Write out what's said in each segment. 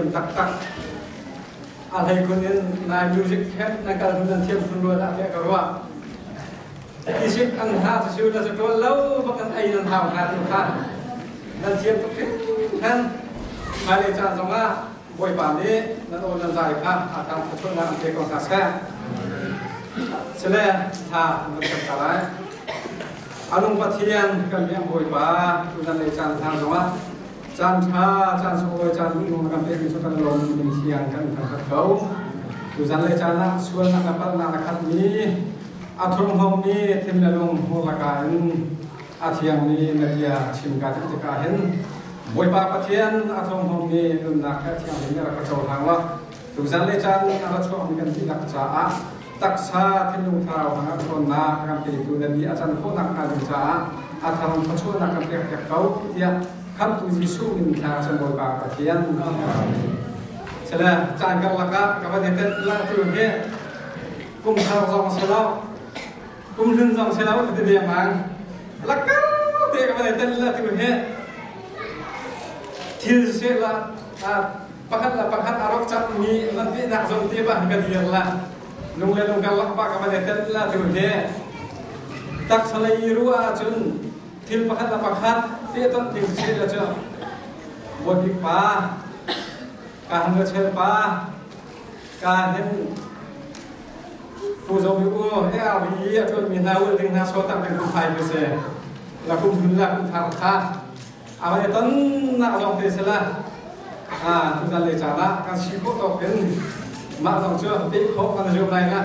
Thiam taktak. A hleikhun in nai music camp na kal hnu nan thiam khun rua dah tiah ka ruah. Tisik an hna cu siu na cu lo bak an ei nan hau hna tu kha nan thiam tuk hringhran. Hmailei caan zongah Bawipa nih nan aw nan zai kha a tang thluachuahnak an pe ko hna seh. Sile tha an van cam ta lai. Anung Pathian kan biak Bawipa tu nan lei caan hna zongah caan ṭha caan sunglawi caan duhnung na kan pekmi cu kan lawm ning thiang kan thangṭhat ko. Tuzan lei caan ah sualnak le palhnak a khatmi a thurhnawmmi thin le lung hmur laka in a thiangmi na bia chim ka timh tikah hin Bawipa Pathian a thurhnawmmi nunnak he a thianghlim rak ka cohlang law tuzan lei caan a ra chuakmi kan dihlak caah taksa thinlung thlarau hmangah ṭhawnnak a kan petu na bi a can khawhnak hnga ding caah a thar thluachuahnak kan pekpiak ko tiah Khamhtu Jesuh min thla cun Bawipa Pathian. Sile caan karlak ah ka van i tenh la tu hi kum thar zong si lo kum hlun zong si lo ka ti dengmang lakar te ka van i tenh la tu hi thil se la pakhat le pakhat a rak cakmi nan pehnak zong te pa ka dir la lung le lung karlak pa ka van i tenh la tu hi taksa lei ruah ahcun thil pakhat le pakhat pehtonh ding si la cu Bawibik pa ka han chel pa ka hin Pu Zo Mi U ARV a ṭuan mi hna ul ding hna so tak ding kum phai se la kum hun la kum thar kha a van i ton nak zong te se la a tuzan le caan ah kan si khawh tawk in mah zong cu pe khawh kan zuam lai la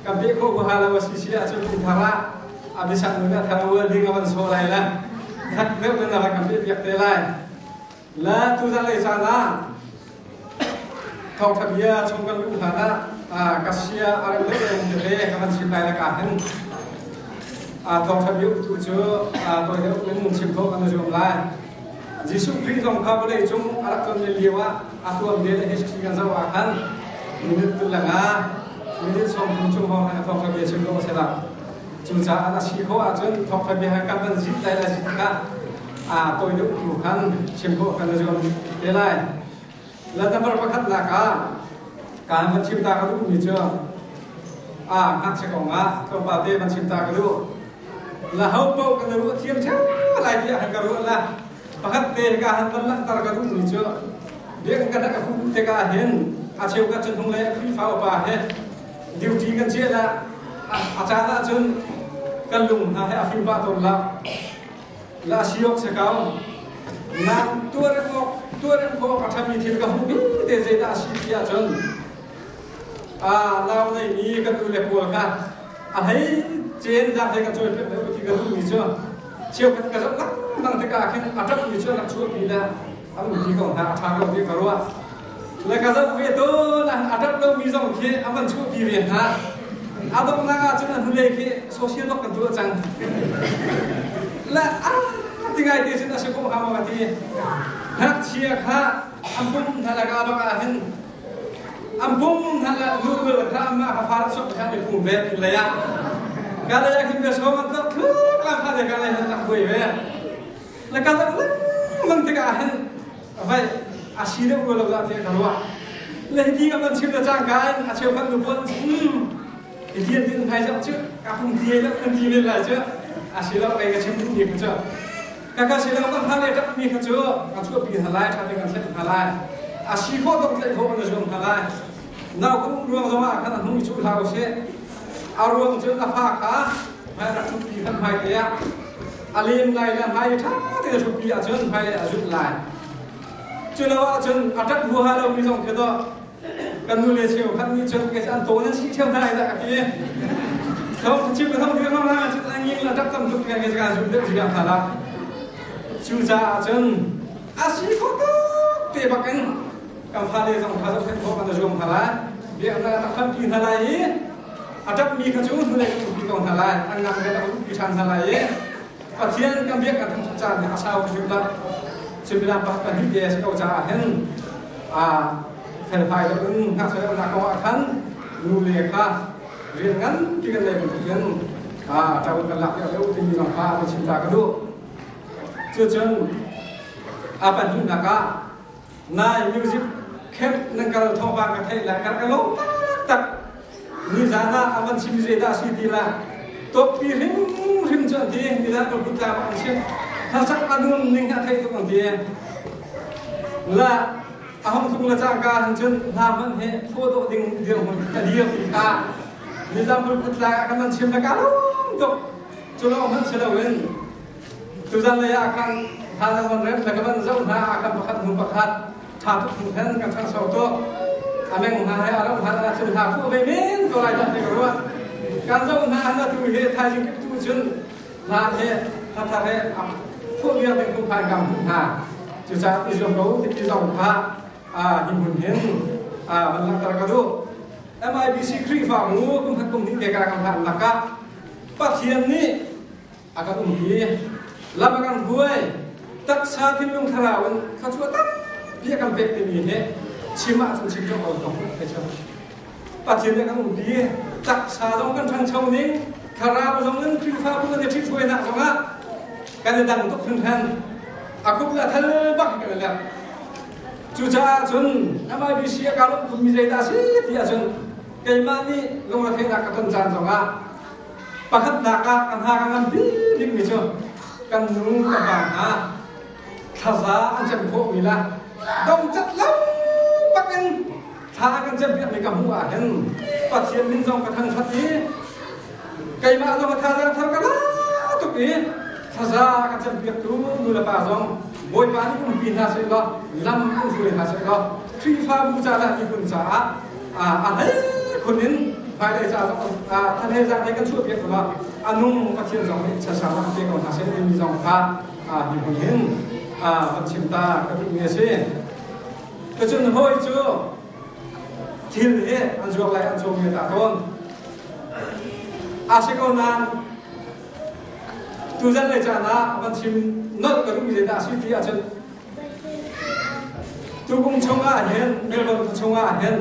kan pe khawh ko ha lo si si ahcun kum thar ah a bisak nu nih thar ual ding a van sawh lai la that deuh in a rak kan pe piak te lai la tuzan le caan ah thawngtha bia chung kan luh hlan ah ka sia a rem deuh um tete ka van chim lai la ka hin thawngtha bia tu cu tawi deuh in chim khawh kan zuam lai. Jesuh Khrih zong kha vawlei cung a rak ton lio ah a tuam le history kan zoh ah khan minute tu langa minute 30 chung hrawng a thawngtha bia chim ko se la. Cucaah a si khawh ahcun thawngtha bia kan van zit lai la zit kha a tawi deuh tu khan chim khawh kan zuam te lai. La number pakhat nak ah kaan van chim ta ka duh mi cu a ngakchia kong ah tlawmpal te van chim ta ka duh. La ho paoh kan ruah thiam ṭheo lai tiah han ka ruah la. Pakhat te ka han van langhter ka duh mi cu biakinn kan rak hu tikah hin a cheukhat cu hnunglei a Khrihfa upa he duty kan chiah la a caan ah cun kan lung hna he a fim pah tawn la. La siok se ko. Na tuar awk tuar awk a ṭhami thil ka hmuh mi te zeidah a si ti ahcun a nau neimi kan u le pawl kha a hlei cen zang hlei kan cawi piak deuh ti ka duhmi cu cheukhat ka zoh lengmang tikah khin a ṭapmi cu an rak chuahpi le an umpi ko hna a ṭha ko ti ka ruah le ka zoh ve tawn a ṭap lomi zong khi a van chuahpi ve hna a donghnak ah cun a hnulei khi social bak kan tuah cang le a ti ngai te cun a si ko hnga maw ka ti ngakchia kha an pum hna laka bak ah hin an pum hna le nubel kha amah kha far sok kha ni pum ve tu lei ah ka lei ah khin bia som an tlak thluk la kha le ka lei han tak buai ve le ka lak lengmang tikah hin vai a si deuh rua lo dah tiah ka ruah le hi ti ka van chim le cangka in a cheukhat nu pawl hi ti an tin hmai zok cu ka pum ti lo kan ti men lai cu a si lo kei ka chim duh mi kha cu ka ka si lo kan fa le ṭap mi kha cu kan chuahpi hna lai ṭha tein kan thlen hna lai a si khawh dong tlaih khawh kan zuam hna lai nau kan um ruang zong ah khan a hnung i cuh hlah usih a ruang cu na fa kha hmai rak ṭhutpi khan hmai te ah a lem lai le hmai ṭha tein a ṭhutpi ahcun hmailei a zulh lai cu lo ahcun a ṭap huaha lomi zong khi dawh kan nu le cheu khat nih cun kei an tawn an si ṭheo hna dah ka ti thong chim thong thong thong hna cun an nging la ṭap tam tuk ngai ka zum deuh ziah hna la cucaah cun a si kho tuk te bak in kan fale zong kha zohkhenh khawh kan zuam hna lai biaknak a khampi hna lai i a ṭapmi kha cu hnulei kan umpi ko hna lai an ngang kan umpi ṭhan hna lai i Pathian kan biak kan thangṭhat caan hi a sau hrim lo suimilam pakhat pahnih te a si ko caah hin a felfai deuh in ngakchia deuhnak kong ah khan nu le kha rian nganpi kan nei bantukin a ṭo kan lak piak deuh timi zong kha kan chim ta ka duh. Cucun a pahnihnak ah nai music. Camp nan kal thawngpang ka theih lai ka ka lawm taktak. Nizan ah a van chim zeidah a si ti la. Tawkpi hrimhrim cu an ti. Nizan ka put tlang an chim. Hlasak a nun ning a theih tuk an ti. La a hong tlung le cangka hin cun hla hmanh hi phuah dawh ding dirhmun ka dir ti kha nizan pulput tlak ah kan van chim le ka lawm tuk. Cu lawng hmanh si loin tuzan lei ah khan hla nan van rem le ka van zoh hna ah khan pakhat hnu pakhat ṭha tuk hnu khan kan ṭhangcho tuk. A meng hna he a ram hna ah cun hla phuah ve men ko lai dah ti ka ruah. Kan zoh hna ah tu hi thaizing kip tu cun hla he hla he a phuah viar ding phungphai kam hmuh hna. Cucaah i zuam ko ti zong kha hi hmun hin van langhter ka duh. MIBC Khrihfabu kum khat kum hnih te ka kan hlan lakah Pathian nih a kan umpi, lam a kan hruai, taksa thinlung thlarau in thluachuah tampi a kan pek timi hi chim ahcun chim cawk lo tong thei chim. Pathian nih a kan umpi, taksa zong kan ṭhangcho ning, thlarau zong in Khrihfabu kan i ṭhithruainak zongah kan i dang tuk hringhran. A khup le a thal bak kan i lek. Cucaah cun MIBC a kaa lawmh khunmi zeidah a si ti ahcun keimah nih lungretheihnak ka ton caan zongah pakhatnak ah ka hna ka ngan bikmi cu kan nu ka pa hna thlaza an cem khawhmi la dongcat lo bakin thla kan cem piakmi ka hmuh ah hin Pathian min zong ka thangṭhat i keimah zong ka thazaang thar ka la tuk i thlaza ka cem piaktu nu le pa zong Bawipa nih umpi hna seh law lam an hruai hna seh law Khrihfabu ca le miphun caah a hlei khun in hmailei ca zong thanhei zang he kan chuah piak lo a nung Pathian zong nih chasang an pe ko hna seh timi zong kha hi hmun hin van chim ta ka duhmi a si. Cun hawi cu thil hi an zuar lai an cawmi a ta tawn. A si ko nain tuzan lei caan ah van chim nolh ka duhmi zeidah a si ti ahcun Tukum chungah hin Melbourne khua chungah hin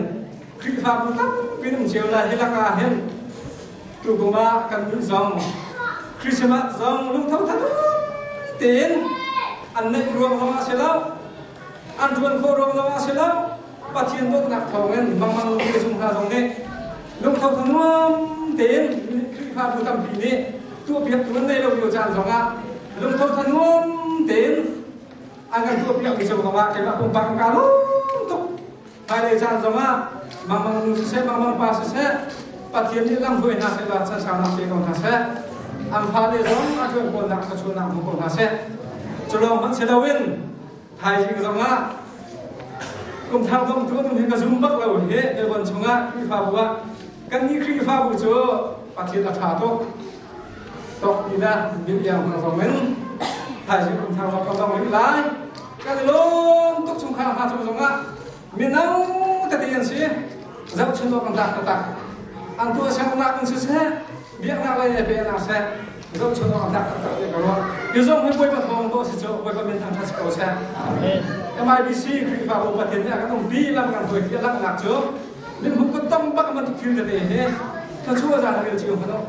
Khrihfabu tampi um cio lai hi lakah hin tukum ah kan nih zong Christmas zong lungtho than tein an neih ruang zong ah si lo an ṭuan khawh ruang zong ah si lo Pathian dawtnak thawngin mangmang lung chung hna zong nih lungtho thanuam tein Khrihfabu tampi nih tuahpiaktu an nei lo lio caan zongah lungtho thanuam tein an kan tuahpiakmi cung zongah keimah pumpak ka lawm tuk. Hmailei caan zongah mangmang nu siseh, mangmang pa siseh, Pathian nih lam hruai hna seh law chansaunak pe ko hna seh. An fale zong a ṭuan kawlnak thluachuahnak hmu ko hna seh. Cu lawng hmanh si loin thaizing zongah kum thar dongtu an um hi ka zum bak lo hi Melbourne chungah Khrihfabu ah kannih Khrihfabu cu Pathian a ṭha tuk. Tok ina min iang hna zong in thaizing kum thar zong kan dong rih lai. Kan i lawm tuk chungkhar hna cung zongah mino tete an si. Zohchun awk an tlak taktak. An tuahsernak in siseh, biaknak lei le pehnak seh, zohchun awk an tlak taktak ti ka ruah. Hi zong hi Bawipa thawng dawh si cu Bawipa min thangṭhat si ko seh. MIBC Khrihfabu Pathian nih a kan umpi lam kan hruai ti a langhnak cu minhmu kut tam bak bantuk thil tete hi thluachuah zan rel cio hmanh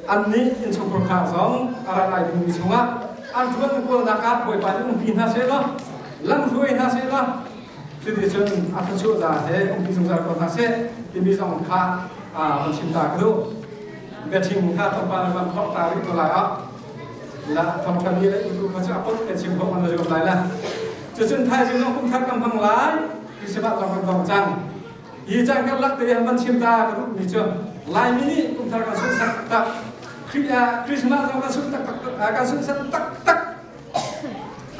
Annih innchungkhar kha zong a ra lai dingmi chungah an ṭuan kawlnak ah Bawipa nih umpi hna seh law lam hruai hna seh law cuticun a thluachuah za he umpi zungzal ko hna seh timi zong kha van chim ta ka duh. Biachim kha tlawmpal van khorh ta rih ko lai ah la thawngṭha bia le itu kha cu a pot kan chim khawh man zuam lai la. Cucun thaizing zong kum thar kan hmang lai. Christmas zong kan dong cang. Hi caan karlak te han van chim ta ka duhmi cu Laimi nih kum thar kan sunsak taktak. Christmas zong kan sun taktak kan sunsak taktak.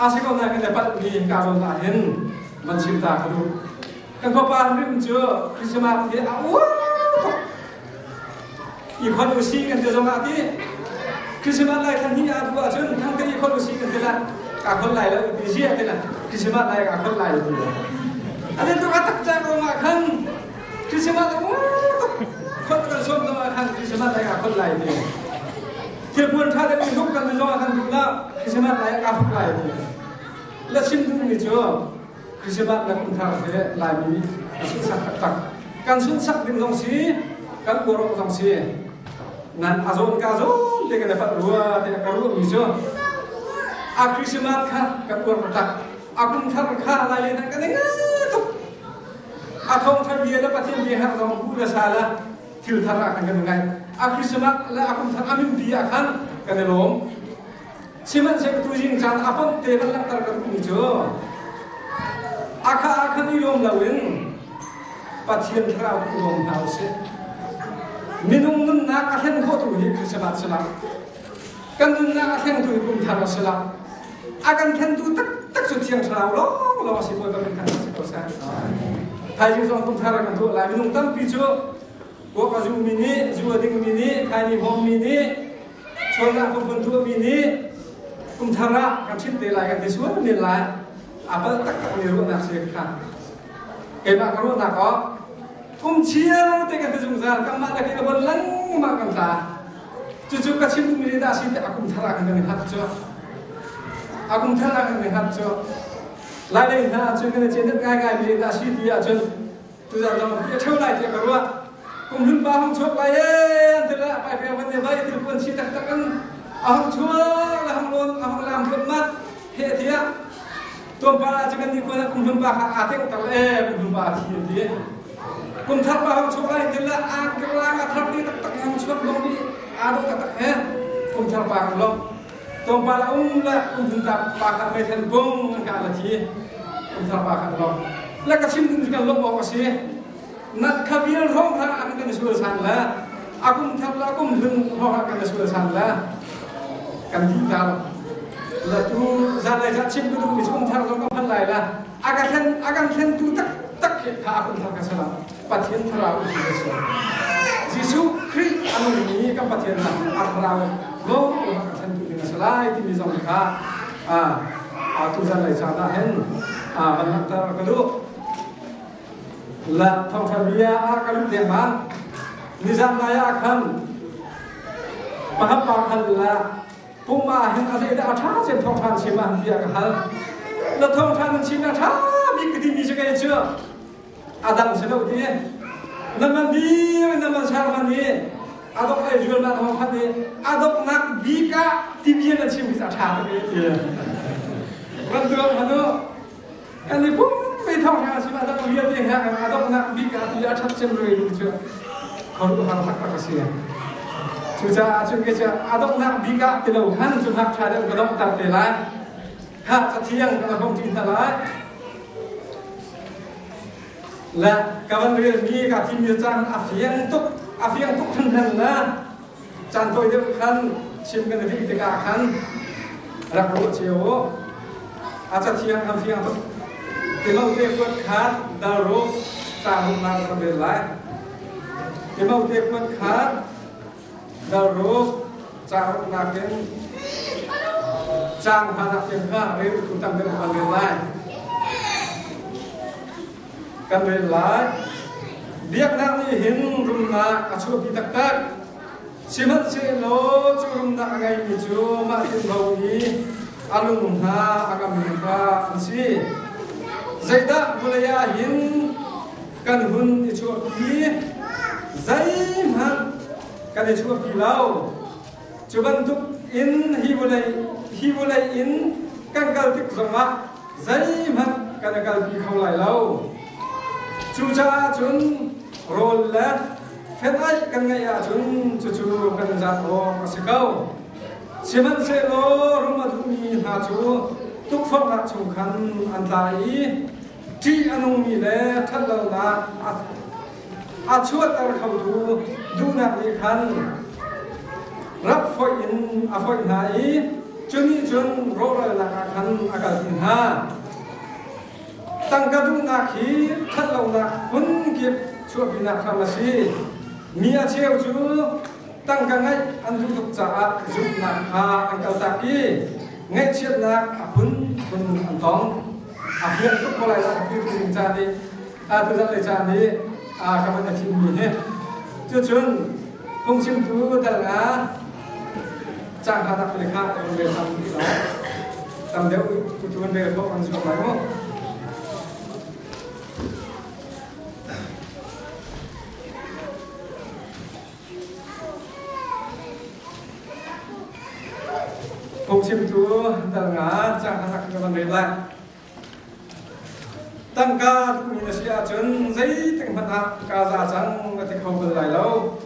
A si ko na kan le palhmi ka zawn ah hin van chim ta ka duh. Kan khuapa rim cu Christmas hi a uar tuk. I khon usi kan ti zong ah ti Christmas lai khan hi a duh ahcun thangte i khon usi kan ti la ka khon lai lo ti zia ti la Christmas lai ka khon lai ti la ane tu a tak cha ko ma khan Christmas tuk khon kan som to ma khan Christmas lai ka khon lai ti thil puan tha de mi huk kan ti zong ah khan duh la Christmas lai ka huk lai ti la chim duh mi cu Christmas le kum thar hi Laimi kan sunsak taktak. Kan sunsak ding zong si, kan uar awk zong si. Nan a zawn ka zawn te kan i fat rua te ka ruah mi cu a Christmas kha kan uar taktak. A kum thar kha Lai le kan i ngai tuk. A thawngṭha bia le Pathian bia herh zong bu le sa le thil thar ah khan kan i ngaih. A Christmas le a kum thar a min pi ah khan kan i lawm. Sihmanhsehlaw tuzing caan a pom te van langhter ka duhmi cu a kha ah khan i lawm loin Pathian thlarau i lawm hna usih. Minung nunnak a thlen khawhtu hi Christmas si lo. Kan nunnak a thlengtu hi kum thar a si lo. A kan thlentu taktak cu Thiang Thlarau lawnglawng a si Bawipa min thangṭhat si ko seh. Thaizing zong kum thar kan tuah lai. Minung tampi cu kuak a zumi nih, zu a dingmi nih, thaini hmawmmi nih, Sualnak phunphun tuahmi nih kum thar ah kan chim te lai kan ti sual men lai. A palh taktak mi ruahnak si kha. Keimah ka ruahnak ah kum chiar te kan ti zungzal kanmah le kei bon lengmang kan tla. Cucu ka chim duhmi dah si a kum thar ah kan i hngat cu. A kum thar ah kan i hngat cu. Lai lei hna ahcun kan i cenet ngaingai mi dah si ti ahcun Tuzan zong a ṭheo lai tiah ka ruah. Kum hlun pa hung chuak lai ee an ti le pai peng van ne vai thil puan si taktak in a hung chuak le hung lawn a hung lam mat he tiah tuampar ah cun kan nih kuan kum hlun pa kha aa teng tak le kum hlun pa a thi an ti. Kum thar pa hung chuak lai ti le a kerang a thar ti taktak hung chuak dong bi aa dawh taktak he kum thar pa kan lawm. Tlawmpal a um le kum hlun pa kha meithal bung an kah la thi. Kum thar pa kha lawm. Le ka chim ding kan lawmh awk a si. Na kha vial hrawng kha an kan sual san le a kum thar le a kum hlun hrawng ah kan sual san le kan dih ta lo. La tu zan lai za chim ka duh mi kum thar zong ka phan lai la a ka thlen a kan thlen tu tak tak kha a kum thar ka salam. Pathian thlarau in a si. Jesuh Khrih a nungmi kan Pathian a thlarau lawng a kan thlentu ding a si lai timi zong kha tuzan lei caan ah hin van langhter ka duh. La thawngṭha bia ah ka lut dengmang. Nizan lai ah khan pahapa khan la pumma hin a zeidah a ṭha cem thawngṭha chim ah tiah ka hal. La thawngṭha nan chim a ṭha bik ka timi cu kei cu a dang si lo ti na man dir na man ser man i a dok ei zual man hong khat i a doknak bik ah ti bia na chim hi a tha tuk i ti ran tuang hanu kan i pum mi thong hang sim a dok vialte he a doknak bik ah ti a that cem rui lu cu khoru har tak tak a si cucaah cun ke cu a doknak bik ah ti lo khan cu hak tha deuh ka dok tar te lai kha cathiang kan hong ti hna lai Le ka van relmi ka thimmi caan a fiang tuk a fiang tuk hringhran na caan tawi deuh khan chim kan i dih tikah khan rak ruah cio u. A cathiang a fiang tuk. Timote kuat khat dal ruk caang ruknak kan rel lai. Timote kuat khat dal ruk caang ruknak in caang hmanak tiang kha rel tu tam deuh kan rel lai. Kan rel lai. Biaknak nih hin rumnak a chuahpi taktak. Sihmanhsehlaw cu rumnak a ngeimi cu mah tinvo i a lung hna a ngammi kha an si. Zeidah vawlei ah hin kan hun i chuahpi? Zeihmanh kan i chuahpi lo. Cu bantuk in hi vawlei hi vawlei in kan kal tik zongah zeihmanh kan i kalpi kho lai lo. Cucaah cun rawl le fenaih kan ngeih ahcun cucu kan zat awk a si ko. Sihmanhsehlaw rum a duhmi hna cu tukforhnak chung khan an tla i ṭih a nungmi le ṭhatlonak a chuahter khotu duhnak nih khan rap foih in a foih hna i cu nih cun rawhralnak ah khan a kalpi hna. Tangka duhnak hi ṭhatlonak phunkip chuahpinak hram a si. Mi a cheu cu tangka ngeih an duh tuk caah zumhnak kha an kaltak i ngaihchiatnak a phunphun an tong. A fiang tuk ko lai lah ka tu caan i tuzan le caan i ka van a thimmi hi. Cucun phungchimtu dal nga cang kha tak le kha kan rel tam ti lo. Tam deuh tu tu kan rel khawh kan zuam lai mu. Phungchimtu dal nga cang kha tak kan rel lai. Tangka duhmi na si ahcun zeitik hmanh ah kaa za cang na ti kho bal lai lo.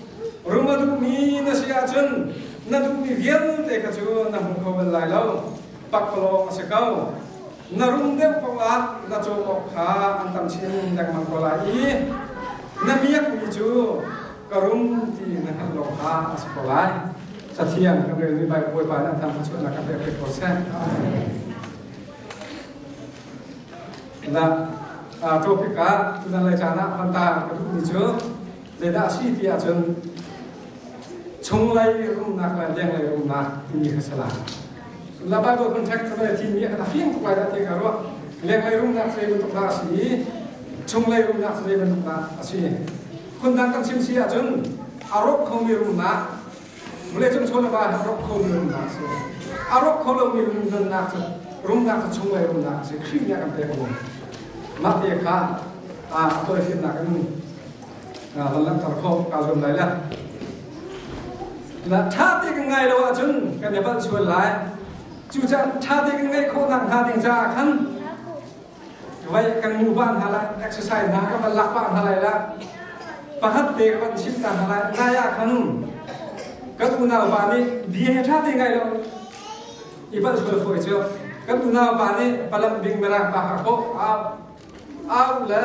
Rum a duhmi na si ahcun na duhmi vialte kha cu na hmu kho bal lai lo. Pakpalawng a si ko. Na rum deuh paoh ah na cawm awk kha an tam chin lengmang ko lai i na miakmi cu ka rum ti na hngalh lawng kha a si ko lai. Cathiang kan relmi Bawipa nih a thang thluachuahnak kan pek ko seh. Na topic ah tuzan lai caan ah van ta ka duhmi cu zeidah a si ti ahcun chunglei rumnak le lenglei rumnak timi kha si lai. La Bible context ka thimmi a fiang tuk lai dah ti ka ruah. Lenglei rumnak zei bantuk dah a si i chunglei rumnak zei bantuk dah a si. Phundang kan chim si ahcun a rawk khomi rumnak vawleicung chaw le va a rawk khomi rumnak a si. A rawk kho lomi rumnak cu rumnak cu chunglei rumnak a si. Khrih nih a kan pek mu. Mah te kha a tawifiannak in van langhter khawh kaa zuam lai le. Ṭha te kan ngai lo ahcun kan i palh sual lai. Cucaah ṭha te kan ngaih khawh nakhnga ding caah khan vai kan mu pah hna lai, exercise hna kan van lak pah hna lai la. Pakhat te ka van chimh ta hna lai. Nai ah khan kan unau pa nih bia he ṭha te ngai lo i palh sual fawi cu. Kan unau pa nih palam bing mirang pa kha khawh au au le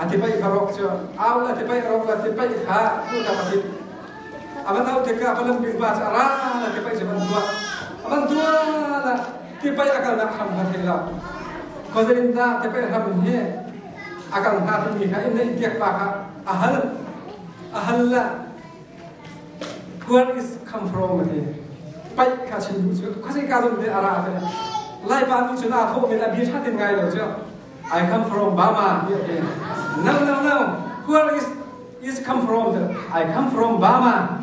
A tipaih kha rawk cu au la tipaih rawk la tipaih kha tu ta a tip. A van au tikah palam bing pa cu a ra la tipaih cu van tuah. A van tuah la tipaih a kalnak hram kha thei lo. Khuazei in dah tipaih hram hi a kal hnga timi kha inn in piak pa kha a hal. A hal la where is come from a ti. Paih kha chim duh cu khuazei ka zong te a ra te. Laipa nih cun aa thawh men a bia ṭha ten ngai lo cu. I come from Burma. No, no, no. Where is is come from? I come from Burma.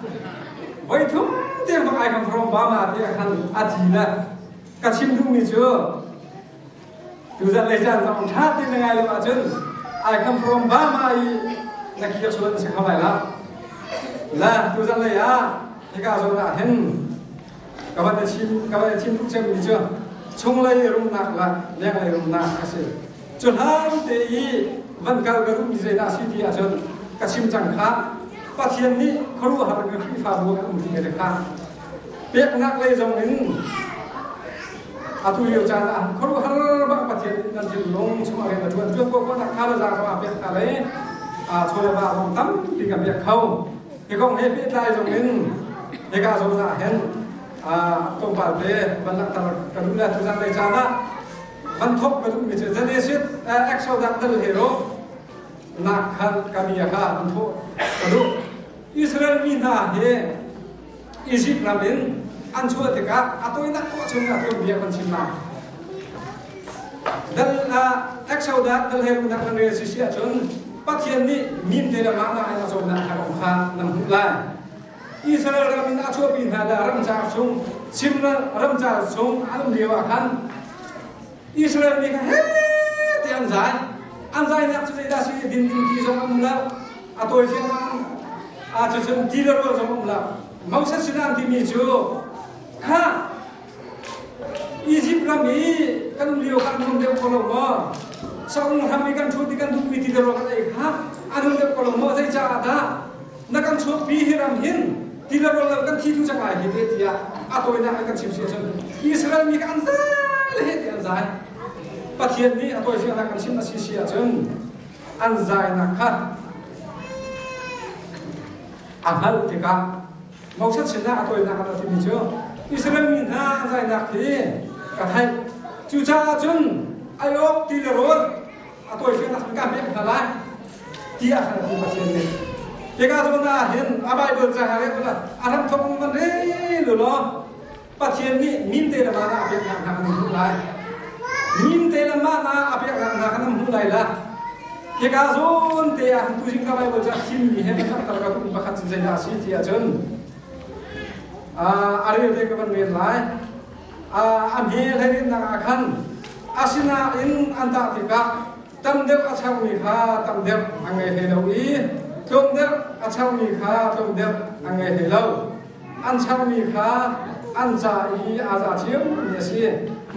Voi thum tiang bak I come from Burma ti khan a thi le ka chim duhmi cu tuzan lei caan zong ṭha te na ngai lo ahcun I come from Burma i na kir sual si kho lai la. La tuzan lei ah hika zawn ah hin Ka van chim ka van chim duh cemmi cu chunglei rumnak le lenglei rumnak a si. Cu hlan te i van kal ka duhmi zeidah a si ti ahcun ka chim cang kha Pathian nih khuaruahhar in Khrihfabu kan um ti ka kha peknak lei zong in atu lio caan ah khuaruahhar bak Pathian nih nan thinlung chungah rian a ṭuan ṭuan ko ko nak kha le zaang zong a pek hna lei chaw le va zong tampi kan pek kho. Hi kong he pehtlai zong in hika zawn ah hin tlawmpal te van langhter ka duh le tuzan lei caan ah van thawk ka duhmi cu Genesis Exodus dal he ro nak khan ka bia kha van thawh ka duh. Israel mi hna hi Egypt ram in an chuah tikah a tawinak tuah chung a tuan bia kan chim lai. Dal Exodus dal he nak kan rel si si ahcun Pathian nih mim te le mana in a zawtnak kha kong kha nan hmuh lai. Israel ram in a chuahpi hna le ramcar chung chim ramcar chung an um lio ah khan Israel mi kha he te an zai. An zainak cu zeidah si din ding ti zong an um lo. A tawi fiang a cucun ti le rawl zong um lo. Moses sinah an timi cu kha Egypt ram i kan um lio kha an um deuh ko lo maw? Saung ram i kan ṭhut i kan duhmi ti le rawl kan ei kha an um deuh ko lo maw? Zeicaah dah na kan chuakpi hi ram hin ti le rawl lo kan thi tu cang lai hi te tiah a tawinak in kan chim si ahcun Israel mi kha an zai le he ti an zai. Pathian nih a tawifiannak kan chim a si si ahcun an zainak kha a hngalh tikah Moses sinah a tawinak a timi cu Israel mi hna an zainak hi ka theih. Cucaah cun ai awk ti le rawl a tawifiannak kan pek hna lai tiah khan a ti Pathian nih. Hika zawn ah hin a Bible ca he a ram thok man rel law Pathian nih min te le mana a peknak hna kan hmuh lai. Min te le mana a peknak hna kan hmuh lai la. Hika zawn te ah tuzing ka Bible ca thimmi he kan tal ka duh pakhat cun zeidah a si ti ahcun a rel te ka van rel lai. A hme hlei ah khan asinain an tah tikah tam deuh a changmi kha tam deuh a ngei hlei lo i tlawm deuh a changmi kha tlawm deuh a ngei hlei lo. An charmi kha an ca i aa za cio mi a si.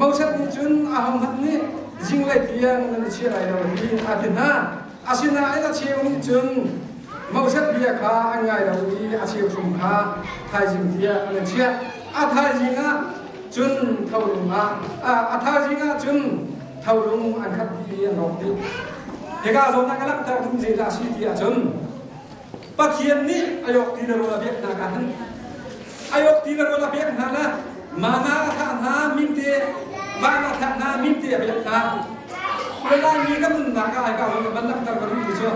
Moses nih cun ahohmanh nih Zinglei tiang nan i chia lai lo hi a ti hna. Asinain a cheu nih cun Moses bia kha an ngai lo i a cheu chung kha thaizing tiah an i chiah. A thaizing ah cun tholung ah a thaizing ah cun tholung an khat dih i an rawk dih. Hika zawn ah ka langhter duh zeidah a si ti ahcun Pathian nih a yok ti le rawl a pek hna ka hin a yok ti le rawl a pek hna la mana a thlah hna mimte van a thlah hna mimte a pek hna le Laimi kan nunnak ah ai ka van van langhter ka duh ti cu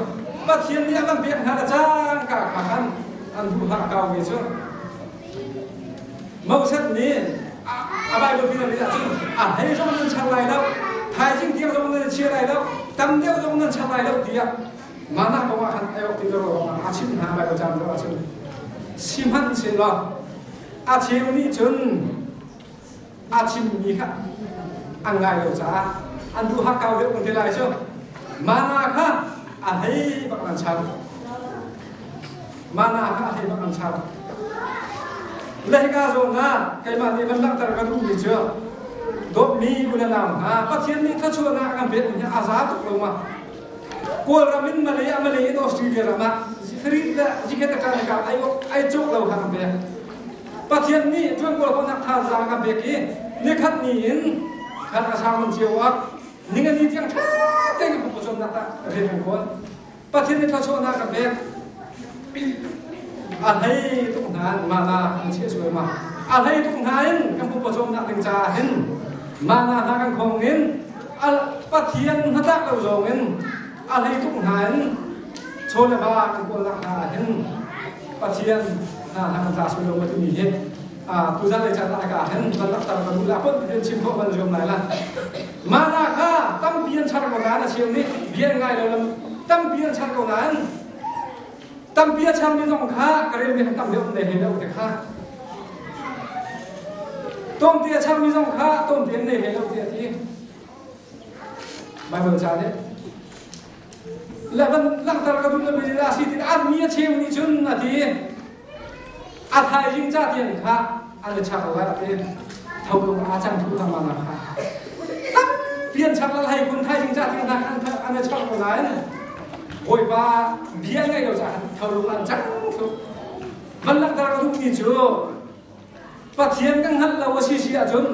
Pathian nih a kan pek hna le cang ka kha khan an duh hlah kau ve cu Moses nih a Bible bia nih ahcun a hlei zong nan char lai lo thaizing tiang zong nan chia lai lo tam deuh zong nan char lai lo tiah Mana kong ah khan ai awk ti lo ruangah a chimh hna Baibal caan cu ahcun sihmanhsehlaw a cheu nih cun a chimmi kha an ngai lo caah an duh hakkau deuh kan ti lai cu mana kha a hlei bak an char mana kha a hlei bak an char le hika zawn ah keimah nih van langhter ka duhmi cu dawtmi u le nau hna Pathian nih thluachuahnak a kan pekmi hi a za tuk lo ma Kawlram in Malay ah Malay in Australia ram ah Farid le zikhet a kan ka ai ai cawk lo kha kan pek. Pathian nih ṭuan kawl khawhnak thazaang kan pek i nikhat ni in khan a sang man cio ah ningani tiang ṭha tein kan pawcawmnak ah rian kan kawl. Pathian nih thluachuahnak kan pek. A hlei tuk hna mana kan chiah sual ma. A hlei tuk hna in kan pawcawmnak ding caah hin mana hna kan khong in Pathian hnatlak lo zong in a hlei tuk hna in chaw le va kan kawlnak hna ah hin Pathian hna hna kan tla sual lo timi hi tuzan lei caan ah ka hin van laktar ka duh la pon ti chim khawh van zuam lai la mana kha tampi an char ko nain a cheu nih bia ngai lo lam tampi an char ko nain tampi a charmi zong kha ka rel mi tam deuh ne he lo te kha Tlawmte a charmi zong kha tlawmte an nei hlei lo tiah a ti. Baibal ca nih le van langhter ka duh lomi a si tin an mi a cheu nih cun a ti. A thaizing ca tiang kha an i chak lai a ti. Tholung aa cang thu thang ma kha. Tampi an chak lai kun thaizing ca tiang kha an i chak ko nain Bawipa bia ngei lo caah tholung an cang thu. Van langhter ka duhmi cu Pathian kan hngalh lo a si si ahcun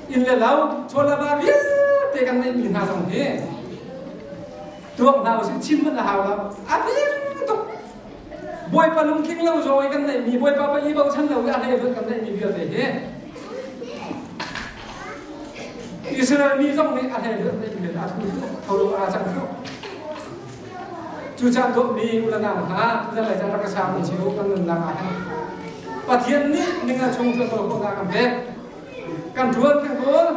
inn le lo chawlava vialte kan neihmi hna zong hi tuak hna usih chim hmanh a hau lo a bing tuk Bawipa lungtling lo zaw i kan neihmi Bawipa pa i bochan lo i a hlei kan neihmi vialte hi Israel mi zong nih a hlei neihmi a thu tho a cang thlu Cucaah dawtmi u le nau hna, tuzan lei caan rak ka saumi cio kan nunnak ah hin Pathian nih ninga chung tuan khawhnak kan pek. Kan ṭuan kan kawl,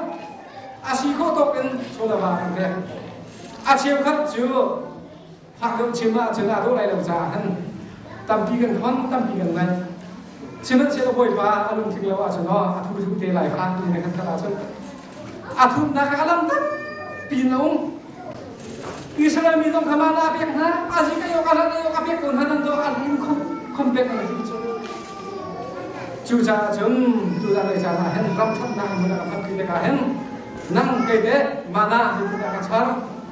a si khawh tawk in chawlava kan pek. A cheukhat cu fak deuh chim ahcun aa dawh lai lo caah hin tampi kan khon, tampi kan ngaih. Sihmanhsehlaw Bawipa a lungtling lo ahcun aw a thu thu te lai kha ti na kan khat ahcun a thupnak a lam tampi in a um. Israel mi zong kha mana a pek hna, a zik a yok a hlan a yok a pek ko hna nan do a hlim khom khom pek an ti cu. Cucaah cun tuzan lei caan ah hin ram ṭhatnak hmun a kan phak tikah hin nang kei teh mana zeitindah ka char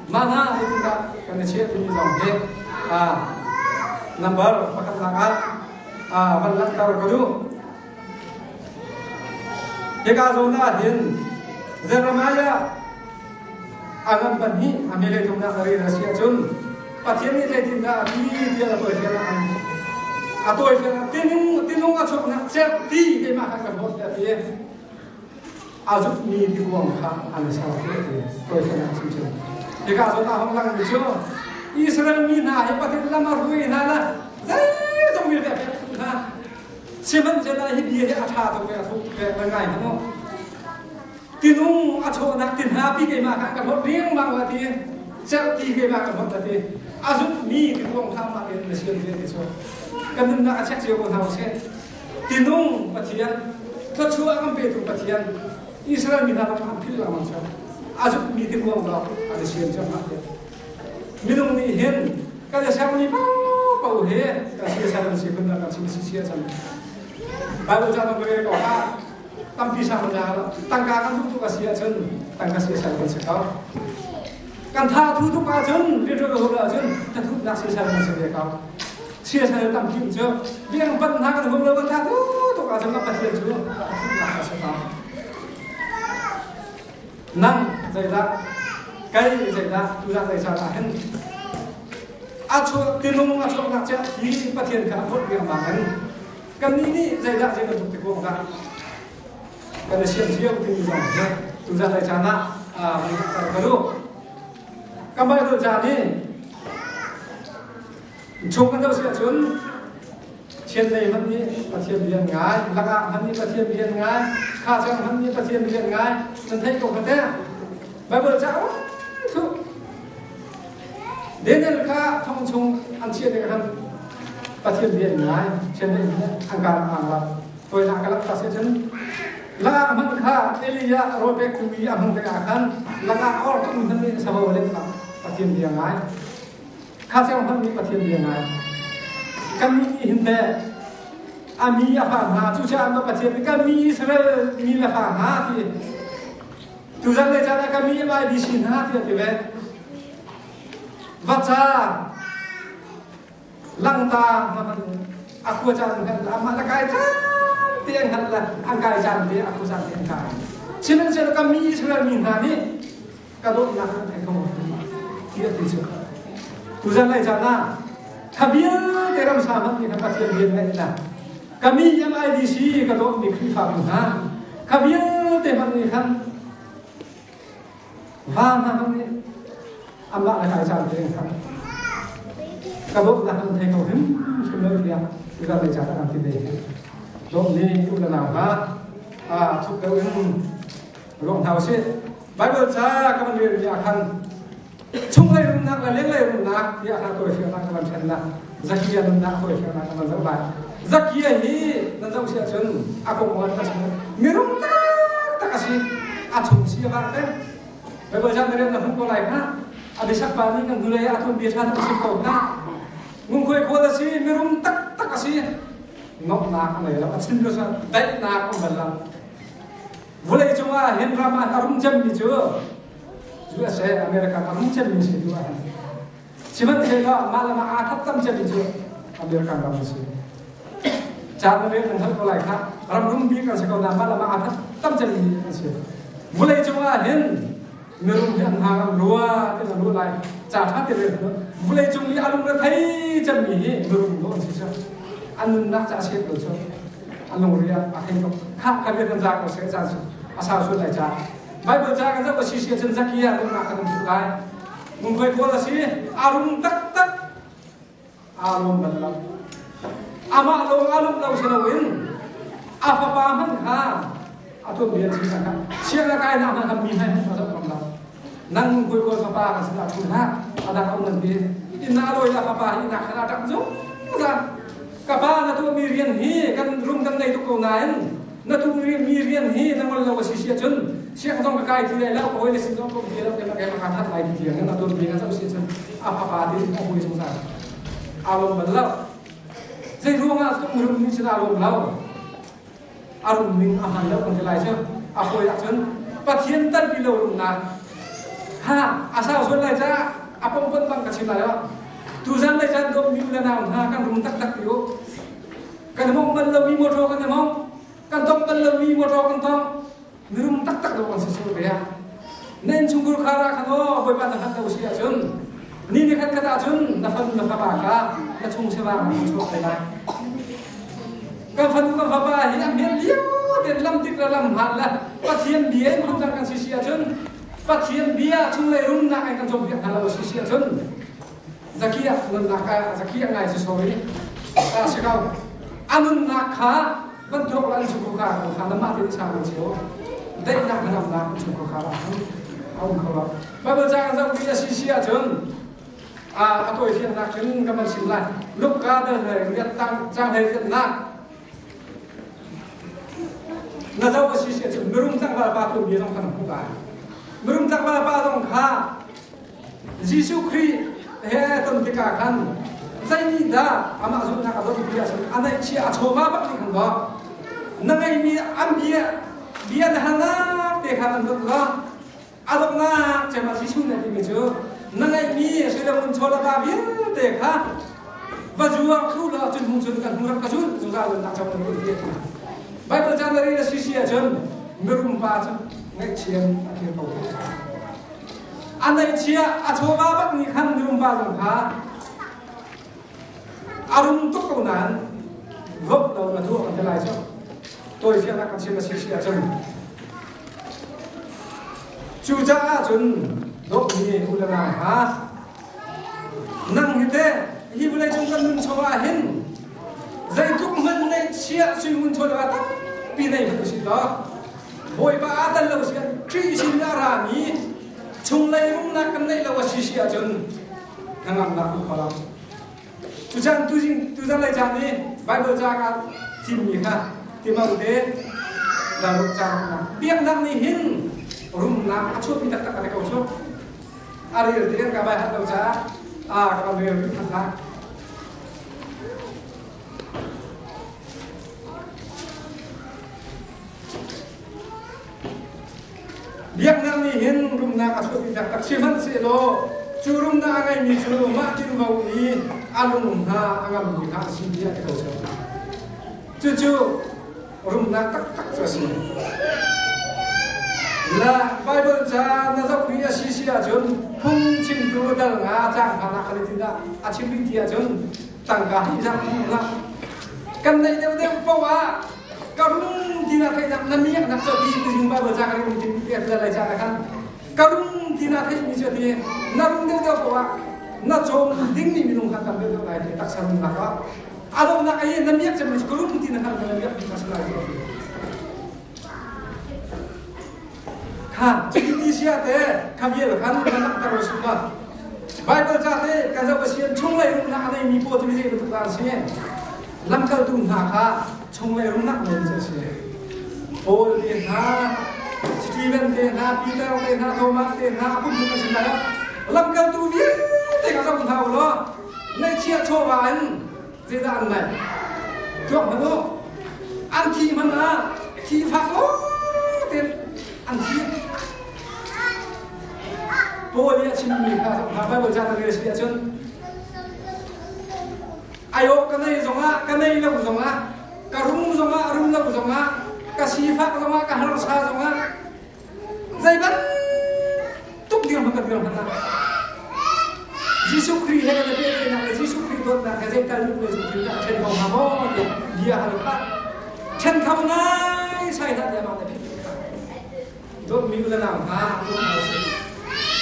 mana zeitindah kan i chiah timi zong hi number pakhatnak ah van langhter ka duh. Hika zawn ah hin Jeremiah a ngan pahnih a mele thumnak a rel a si ahcun Pathian nih zeitindah a ti tiah a tawifian ah a tawifian ah tinung tinung a chuaknak cerhti keimah khan ka hlawt tiah a ti a zukmi tikuang kha an i ser ti a ti tawifian ah chim cun hika zawn ah hong langmi cu Israel mi hna hi Pathian lam a hruai hna la zeizong vialte a pek hna Sihmanhsehlaw hi bia hi a ṭha tuk i a thuk tuk i ka ngai hmanh u. Tinung a chawhnak ti hna pi keimah kha ka hlawt riangmang la ti cerhti keimah ka hlawt la ti a zumhmi tikuang kha mah in na siam ti ti cu kan nunnak a check cio ko hna usih. Tinung Pathian thluachuah kan petu Pathian Israel mi hna bang an philh lengmang cu a zumhmi tikuang lawng an i siam cu mah ti. Minung nih hin kan i sermi paohpaoh hi kan siasal an si phun kan chim si sia cang. Bible ca zong ka rel ko ha tampi sang la tangka kan duh tuk a si ahcun Tangka siasal kan si ko. Kan tha thu tuk ahcun rianṭuan ka huam ahcun thathutnak siasal kan si ve ko. Siasal tampi cu biang pan hna kan huam lo kan tha thu tuk ahcun kan Pathian cu thathutnak a si ko. Nang zeidah kai zeidah tuzah zeicah ah hin a chuah tinung a chuaknak chiah hi Pathian kha a phawt riangmang in kannih nih zeidah zei bantuk ti kong dah kan i siam cio timi zong hi tuzah lai caan ah ka duh. Kan Bible ca nih chung kan zoh si ahcun Chianlei hmanh nih Pathian bia an ngai, lakah hmanh nih Pathian bia an ngai, khacang hmanh nih Pathian bia an ngai. Nan theih ko kha teh. Bible ca cu Daniel kha thong chung an chiah tikah khan Pathian bia an ngai. Chianlei nih an kar ang la. Toinak ka lak ta si cun langak hmanh kha Elijah rawl pek tu i a hmang tikah khan langak a or tuk hmanh nih savo le Pathian bia ngai. Kha cang hmanh nih Pathian bia ngai. Kan mi nih hin teh a mi a fa hna cucaah ma Pathian nih kan mi Israel mi le fa hna ti tuzan le caan ah kan mi MIDC hna ti a ti ve. Vaca langta a khua caan an hngalh amah la kai caan te an hngalh la an kai caan te a khua caan te an kai sihmanhsehlaw kan mi Israel mi hna nih ka dawtnak an thei kho ti a ti cu tuzan lai caan ah kha vialte ramsa hmanh nih khan Pathian rian ngaih na ka mi MIDC ka dawtmi Khrihfabu hna kha vialte hmanh nih khan Va hna hmanh nih amah le kai caan te kha ka dawtnak an thei kho hrim hrim lo tiah tuzan lei caan an ti ve. Dawt ni u le nau hna a thuk deuh in ruang hna usih. Bible ca ka van rel mi ah khan chunglei rumnak le lenglei rumnak tiah kha tawifiannak ka van ṭhen na Zakia nunnak tawifiannak ka van zoh lai. Zakia hi nan zoh si ahcun a kong an ka chim mirum taktak a si a chung si a vang peng Bible chan na na hmuh ko lai kha a biasak pa nih kan hnulei ah a thun bia ṭha a chim ko kha ngungkhuai khawl a si mirum taktak a si nomhnak a ngei lo a chim ko daihnak a um bal lo vulei cungah hin ram ah a rum cemmi cu USA America a rum cemmi si tu ah hin Sihmanhsehlaw mah le mah aa that tam cemmi cu American ram a si. Caan na rel kan hngalh ko lai kha ram rum bik an si ko na mah le mah aa that tam cemmi an si. Vulei cungah hin mirum hi an hang an rua ti an ruah lai ca ṭha te rel vulei cung i a lungre thei cemmi hi mirum dawh an si cu an nunnak ca a siat lo cu an lungri a thei tuk kha kan rian kan za ko seh caan a sau sual lai ca Bible ca kan zoh a si si ahcun Zakia nunnak kan hmuh lai Mungkoi kawl a si. A rum taktak. Aa lawm bal lo. Amah lawng aa lawmh lo si loin a fapa hmanh kha a tuanbia chim kha siang a kai nak hmanh kha mi hmai hmanh a zoh ngam lo. Nang mungkoi kawl fapa kan sinah thu hlah. A dang a um nan ti. Inn ah lawi la fapa hi inn ah khan a ṭap zungzal. Ka pa na tuahmi rian hi kan rum kan nei tuk ko nain na tuahmi rian hi na ngol lo a si si ahcun siang zong ka kai ti lai lo ka hawi le sin zong ka um ti lo keimah keimah kaa that lai ti tiang in a tuanbia kan zoh si ahcun a fapa ti a hui zungzal aa lawm bal lo zei ruangah tung rum nih cun aa lawm lo a rum ning a hman lo kan ti lai cu a fawi ahcun Pathian tanpi lo rumnak ha a sau sual lai caah a pongpon bang ka chim lai lo tuzan lei caan dawm mi le nau hna kan rum taktak ti u kan mong bal lomi motor kan i mong kan tong bal lomi motor kan tong mirum taktak lo kan si sur ve ah na innchungkhur khar ah khan aw bawipa na hngalh lo si ahcun ni ni khat khat ahcun na fanu na fapa kha na chung siva ah kan chuak te lai kan fanu kan fapa hi a hmel lio ten lam dik le lam hmaan le Pathian bia in phun kan si si ahcun Pathian bia chunglei rumnak in kan cawnpiak hna lo si si ahcun Zakia nunnak ah Zakia ngai si sorry a si ko a nunnak kha bantuk lan chung kha kha namah te sa kan cheu daihnak hnamnak chung kha ah a um kho lo Bible ca kan zoh mi a si si ahcun a tawi fiangnak cun kan van sim lai Luka dal hlei riat tang cang hlei riatnak na zoh a si si ahcun mirum tlangval pa tu bia zong kha na hmuh lai mirum tlangval pa zong kha Jesuh Khrih he ton tikah khan zeinihdah amah zumhnak a dawt ti ahcun a neihchia a chawva bak nih khan dawt na ngeihmi an bia bia na halnak te kha an dawt lo. A donghnak cem ah Jesuh nih a timi cu na ngeihmi sui le ngun chaw le va vialte kha va zuar thlu law cun hung cun kan hnu rak ka zul zungzal nunnak co na ti a ti. Bible ca na rel a si si ahcun mirum pa cu ngaihchia a kir ko. A ngaihchia a chawva bak nih khan mirum pa zong kha a rum tuk ko nain lawmh lo na tuah kan ti lai cu. Tawifiannak kan chim a si si ahcun Cucaah cun dawtmi u le nau hna, nang hi teh hi vawleicung kan nun chungah hin zeitluk hmanh neihchiah suingun chaw le tampi nei hmanh usih law Bawipa aa tel lo si Khrih sin a rami chunglei rumnak kan neih lo a si si ahcun hnangamnak um kho lo. Tuchan tuzing tuzan lei caan i Bible ca ka thimmi kha Timote daruk ca biaknak nih hin rumnak a chuahpi taktak a ti ko cu. A rel ti kan ka bai hat lo caah a ka van rel rih hmanh hlah. Biaknak nih hin rumnak a chuahpi taktak sihmanhsehlaw cu rumnak a ngeimi cu mah tinvo i a lung hna a ngammi kha a si tiah ti ko seh. Cucu rumnak taktak cu a si. La Bible ca na zoh rih a si si ahcun phungchimtu dal nga caang hna nak khan dah a chim rih ti ahcun tangka hi zang hmuh kan neih deuhdeuh paoh ah ka rum ti na theihnak na miaknak cu ti tuzing Bible ca ka rum ti ti a lai ca khan ka rum ti na theih mi cu ti na rum deuh deuh paoh ah na cawm ding mi minung kha tam deuh deuh lai ti taksa rumnak ah a donghnak ai na miak cem mi cu ka rum ti na hngalh na miak mi kha si lai ti kha cuti ti sia te kha vial khan na langhter u sih law Bible ca te kan zoh pasian chunglei rumnak a neimi pawl cu zei bantuk dah an si lamkaltu hna kha chunglei rumnak nei cu a si Paul te hna Stephen te hna Peter te hna Thomas te hna a pumpak an si lai lamkaltu vialte kha zoh hna u law ngaihchiah chawva in zeidah an neih tuak hmanh u an thi hmanh ah thi fak lo tein an thi Paul nih a chimmi kha hna Bible ca na rel si ahcun aiawh ka nei zongah ka nei lo zongah ka rum zongah rum lo zongah ka sifak zongah ka harsa zongah zei bantuk dirhmun ka dirhmun ah Jesuh Khrih he kan i pehtlaihnak le Jesuh Khrih dawtnak he zeital nih Jesuh Khrih nih a ṭhen kho hnga maw tiah bia hal hlah. Ṭhen kho nai sai hlah tiah mah na philh kha. Dawtmi u le nau hna,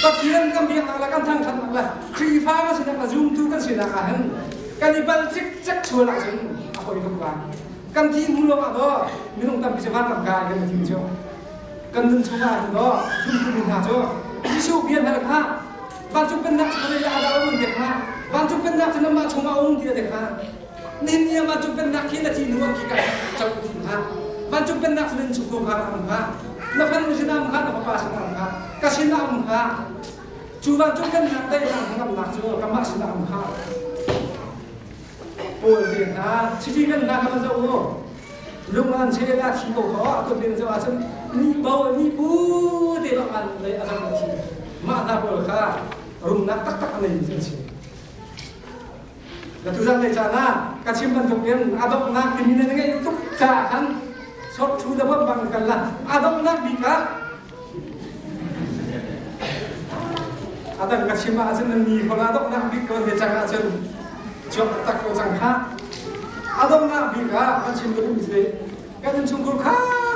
Pathian kan biaknak le kan thangṭhatnak le Khrihfa kan sinak le zumtu kan sinak ah hin kan i bal cikcek sual ahcun a poi tuk lai. Kan thi hnu lawng ah daw minung tampi cu vanram kai kan i tim cio. Kan nun chungah hin daw zumtu mi hna cu Jesuh bia hal kha vancung pennak cu vawlei ah dah a um te kha vancung pennak cu nangmah chungah a um ti te kha nihin ni ah vancung pennak khi na thi hnu ah khi ka co ti kha vancung pennak cu nan chung kha um kha na fanu sinah um kha na fapa sinah um kha ka sinah um kha cu vancung pennak daihnak hnangamnak cu kanmah sinah um kha Paul te hna chiti kan hna kha zoh u lung an che la thi ko kho a kut bin zoh ahcun ni bo ni bu te bak an lei a zang thi mah hna pawl kha rumnak taktak a nei mi an si na tuzan lei caan ah ka chim bantuk in a donghnak timi na ngeih tuk caah khan short thu da bang bang kan la a donghnak bik ah A dang ka chim ahcun nan ni kho la donghnak bik ko ne cang ahcun chuak taktak ko cang kha. A donghnak bik ah kan chim duhmi cu kan innchungkhur kha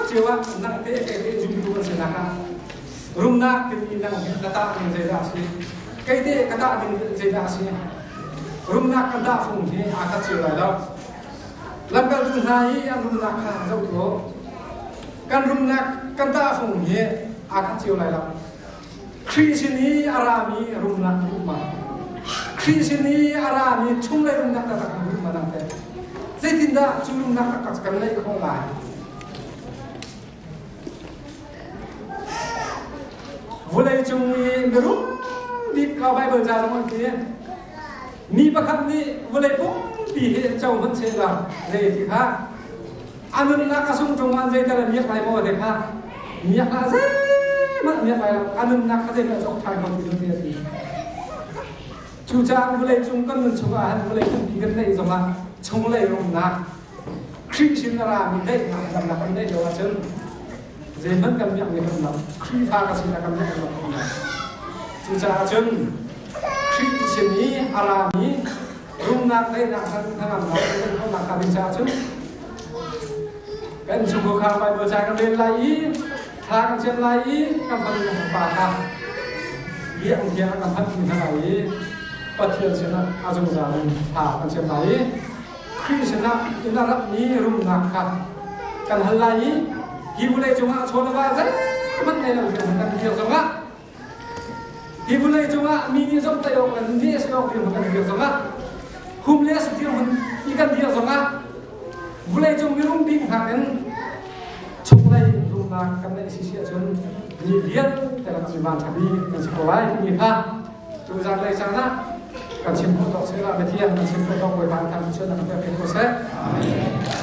cio ah nang te kei te zumtu kan si nak ah rumnak timi nang na tah ning zeidah a si kei te ka tah ning zeidah a si rumnak kan tah fung hi aa khat cio lai lo lamkaltu hna i an rumnak kha zoh tuah Kan rumnak kan tahfung hi aa khat cio lai lo. Khrih sin i a rami rumnak an um ma? Khrih sin i a rami chunglei rumnak taktak an um ma nang teh? Zeitindah cu rumnak taktak kan neih khawh lai? Vawlei cung i mirum bik kha Baibal ca zong an ti. Mi pakhat nih vawlei pumpi hi co hmanh seh law zei ti kha A nunnak a sung ṭung ah zeital a miak lai maw te kha miak hlah zei. Zeihmanh miak lai lo. A nunnak kha zeihmanh cawk ṭhan kho ti lo ti a ti. Cucaah vawlei cung kan nun chungah han vawlei pumpi kan neih zongah chunglei rumnak Khrih sin a rami daihnak damnak kan neih lo ahcun zeihmanh kan miakmi kan lo. Khrihfa ka sinak kan miak lo kan lo. Cucaah cun Khrih sin i a rami rumnak daihnak kan hnangamnak kan khawhnak hnga ding caah cun kan chungkhar Bible ca kan rel lai i thla kan cem lai i kan fanu kan pa kha biak tiang kan phanh hna lai i Pathian sinah a zungzal in thla kan cem lai i Khrih sinah in a ratmi rumnak kha kan hal lai i hi vawlei cungah chaw le va zeihmanh nei lo kan dir zongah Hi vawlei cungah mi nih zomhtaih awk le neh si awk dirhmun kan dir zongah homeless dirhmun i kan dir zongah vawlei cung mirum bik hnak in chunglei rumnak kan neih si si ahcun mi vialte lak mi vanṭha bik kan si ko lai timi kha tuzan lei caan ah kan chim khawh tawk seh la Pathian kan chim khawh tawk Bawipa kan chuahnak kan pek ko seh. Amen.